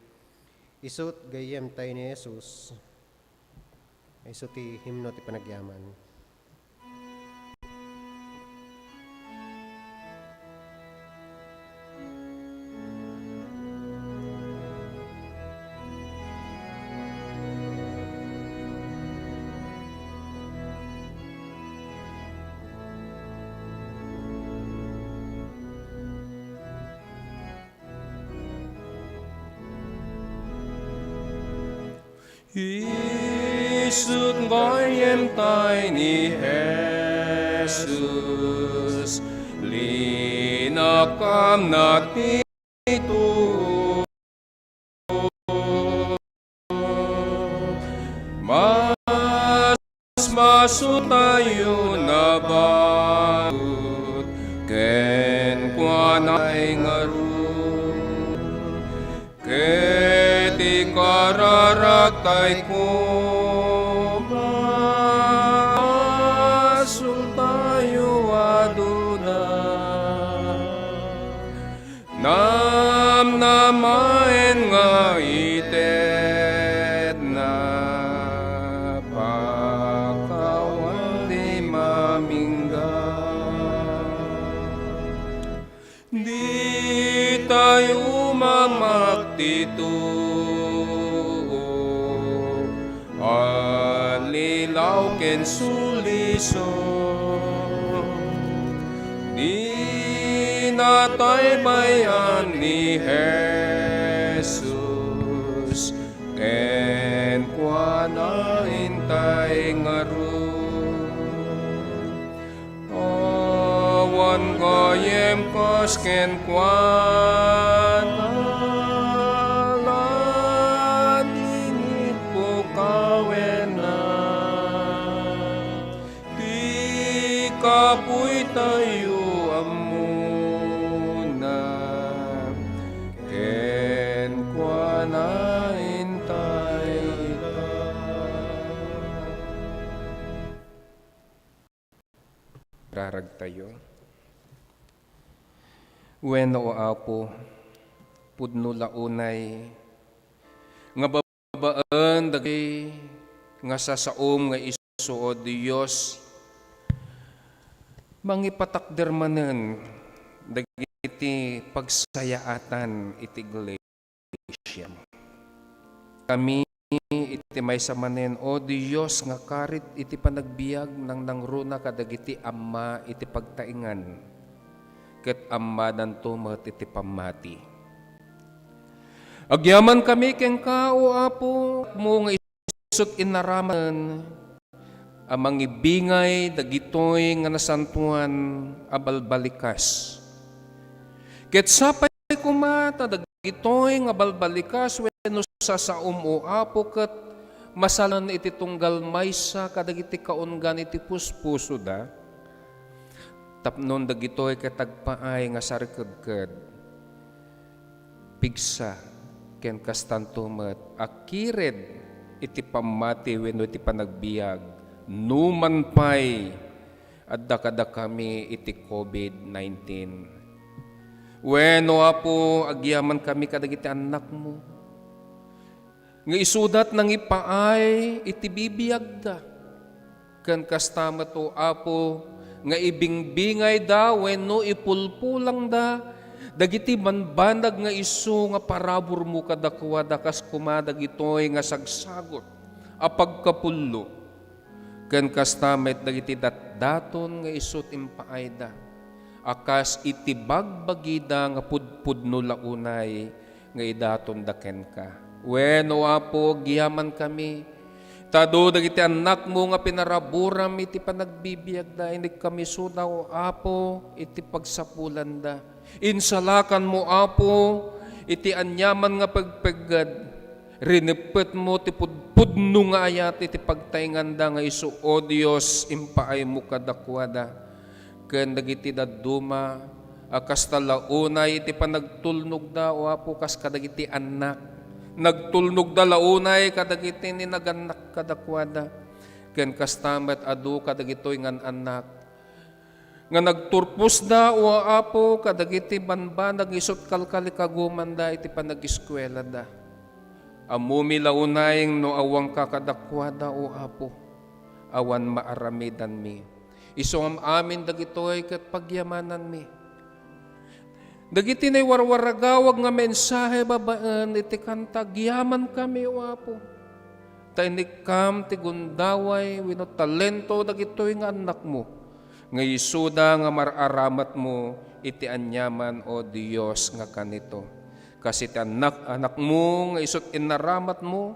Isut' gayyem tayo ni Jesus. Isu ti himno ti panagyaman. Isut' gayyem tayo ni Jesus, linakamna ti tuo. Mas masu tayo nabangot kenkuana ngarud. Ket ikararagtay koma, masultayo a duda. Namnamaen nga itedna, pakawan ti mamingga. Ditayo mamaktitu, allilaw ken suliso. Dinatay bay-an ni Jesus, kenkuana intay ngarud. Awan gayyem kas kenkuana, la di nagpukawenna. Ti kapuy tayo ammona, kenkuana intay ita. Raragtayo. Wen, O Apo, pudno la unay nga babaen dagiti nga sasaom nga isu, O Dios, mangipatakder manen dagiti pagsayaatan iti iglesia. Kami iti maysa manen, O Dios, nga karit iti panagbiag, nangnangruna kadagiti amma iti pagtaengan, ket ammadanto met iti pammati. Agyamankami kenka, O Apo, mo nga isut' inaraman a mangibingay dagitoy nga nasantoan a balbalikas. Ket sapay koma ta dagitoy nga balbalikas wenno sasaom, O Apo, ket masalan iti tunggal maysa kadagiti kaunggan iti puspusoda, tapno dagitoy ket agpaay nga sarikedked, pigsa, ken kastanto met a kired iti pammati wenno iti panagbiag, numan pay adda kadakami iti covid nineteen. Wen, O Apo, agyamankami kadagiti annakmo nga isuda ti nangipaay iti bibiagda. Ken kasta met, O Apo, nga ibingbingayda wenno ipulpulangda dagiti bambanag nga isu nga paraburmo kadakuada, kas koma dagitoy nga sagsagut a pagkapullo. Ken kasta met dagiti datdaton nga isu ti impaayda, a kas iti bagbagida nga pudpudno la unay nga idatonda kenka. Wen, O Apo, agyamankami, ta adu dagiti annakmo nga pinaraburam iti panagbibiagda. Inekkami isuda, O Apo, iti pagsapulanda. Insalakanmo, Apo, iti aniaman nga pegpegged. Rineppetmo ti pudpudno nga ayat iti pagtaenganda nga isu, O Dios, impaaymo kadakuada. Ken dagiti dadduma a kasta la unay iti panagtulnogda, O Apo, kas kadagiti annak. Nagtulnogda la unay kadagiti ni nagannak kadakuada. Ken kasta met adu kadagitoy nga annak nga nagturposda, O Apo, kadagiti bambanag nga isut' kalkalikagumanda iti panagiskuelada. Ammomi la unay no awanka kadakuada, O Apo, awan maaramidanmi. Isu am-amin dagitoy ket pagyamananmi. Dagiti naiwarwaragawag nga mensahe babaen iti kanta, agyamankami, O Apo. Ta inikkam ti gundaway wenno talento dagitoy nga annakmo, nga isuda nga mar-aramatmo iti aniaman, O Dios, nga kanito. Kas iti annak-, anakmo nga isut' inaramatmo,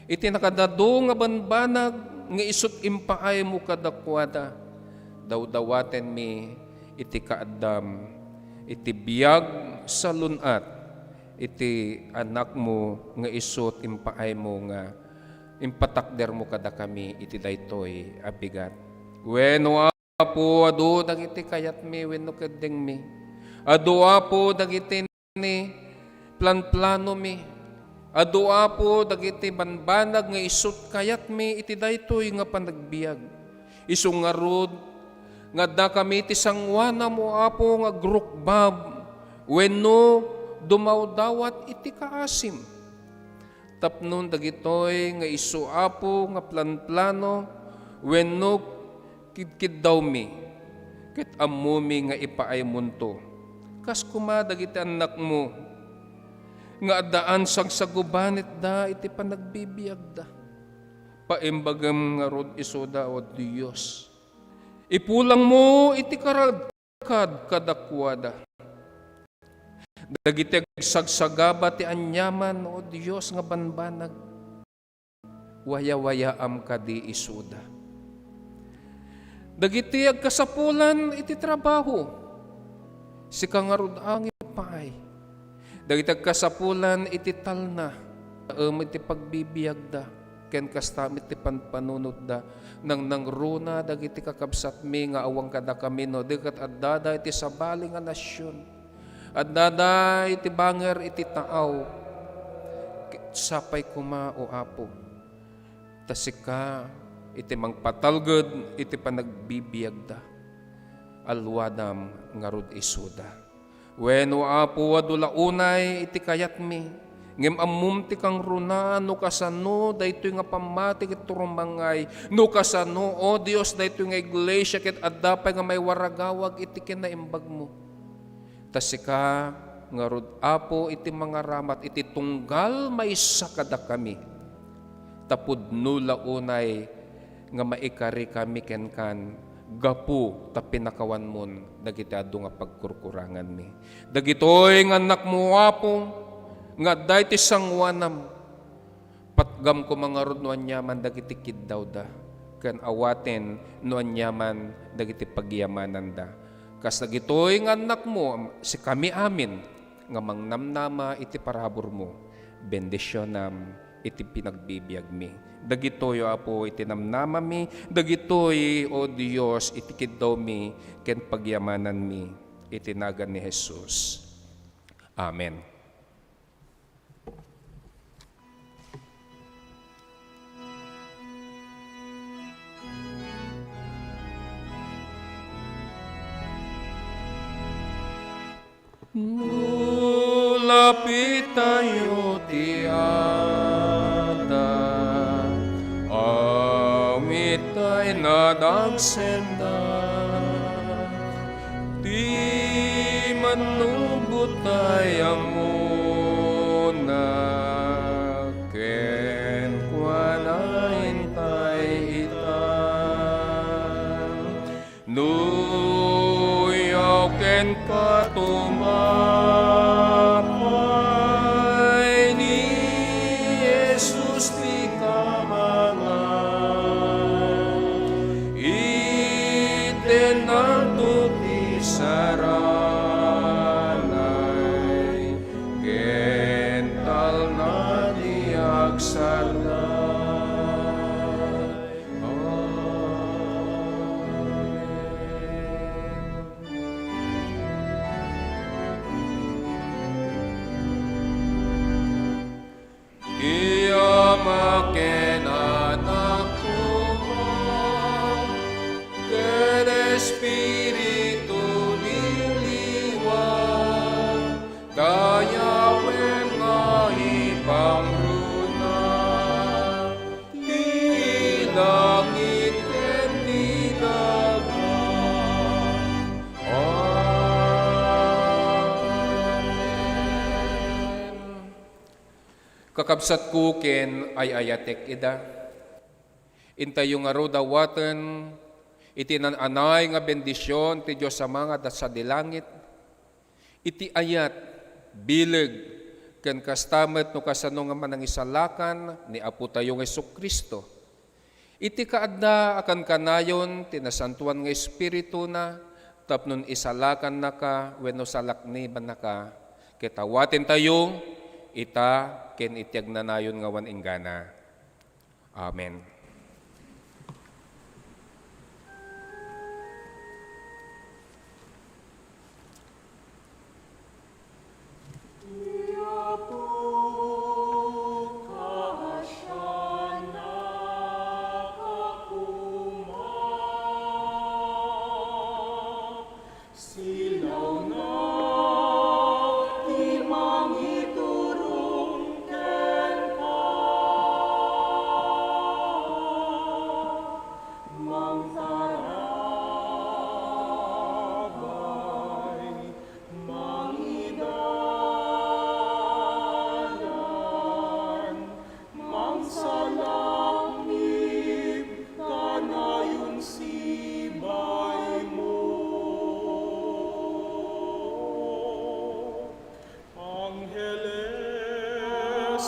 iti nakadadu nga bambanag nga isut' impaaymo kadakuada, dawdawatenmi iti kaaddam, iti biag salun-at, iti anakmo nga isut' impaaymo nga impatakdermo kadakami iti daytoy a bigat. Wen, O Apo, adu dagiti kayatmi wenno keddengmi. Adu, Apo, dagiti ni planplanomi. Adu, Apo, dagiti bambanag nga isut' kayatmi iti daytoy nga panagbiag. Isu ngarud nga addakami ti sangoanam, O Apo, nga agrukbab wenno dumawdawat iti kaasim. Tapno dagitoy nga isu, Apo, nga planplano wenno kidkiddawmi, ket ammomi nga ipaaymonto. Kas koma dagiti annakmo nga addaan sagsagubanitda iti panagbibiagda. Paimbagem ngarud isuda, O Dios. Ipulangmo iti karadkad kadakuada. Dagiti agsagsagaba ti aniaman, O Dios nga bambanag, wayawayaam kadi isuda. Dagiti agkasapulan iti trabaho, sika ngarud angin pay. Dagiti agkasapulan iti talna, em iti pagbibiagda, ken kasta met ti panpanunotda. Nangnangruna dagiti kakabsatmi nga awan kadakami no di ket addada iti sabali nga nasion. Addada iti banger iti taaw. Ket sapay koma, O Apo, ta sika iti mangpatalged iti panagbibiagda. Alluadam ngarud isuda. Wen, O Apo, adu la unay iti kayatmi, ngem ammom ti kangrunaan no kasano daytoy nga pammati ket turmangay, no kasano, O Dios, daytoy nga iglesia ket adda pay nga maiwaragawag iti kinaimbagmo. Ta sika ngarud, Apo, iti mangaramat iti tunggal maysa kadakami. Ta pudno la unay nga maikarikami kenkan gapu ta pinakawanmon dagiti adu nga pagkurkuranganmi. Dagitoy nga annakmo, Apo, nga adda iti sangoanam, patgam koma ngarud no aniaman dagiti kiddawda, ken awaten no aniaman dagiti pagyamananda. Kas dagitoy nga annakmo, sikami amin nga mangnamnama iti paraburmo, bendisionam iti pinagbibiagmi. Dagitoy, O Apo, iti namnamami, dagitoy, O Dios, iti kiddawmi ken pagyamananmi, iti nagan ni Jesus. Amen. No lapitayo ti ada, awit tayo nadagsenda. Ay ammona, kenkuana intay ita. Nuyaw ken patumapay ni Jesus ti kamangan, itennalto ti saranay, ken talna ti agsardang. Amen. Ti Ama ken Anak koma, ken Espiritu ti liwat, dayawen nga ipangruna ti langit ken ti daga. Amen. Kakabsatko ken ay-ayatek ida, intayo ngarud awaten iti naan-anay nga bendision ti Dios Ama nga adda sadi langit, iti ayat, bileg, ken kasta met no kasano nga manangisalakan ni Apotayo nga Jesu-Cristo. Iti kaadda a kankanayon ti Nasantoan nga Espirituna tapno isalakannaka wenno salaknibannaka, ket awatentayo ita ken iti agnanayon nga awan inggana. Amen. Silawna ti mangiturong kenka, mangtarabay, mangidalan, mangsalaknib, kanayon sibaymo. Angheles,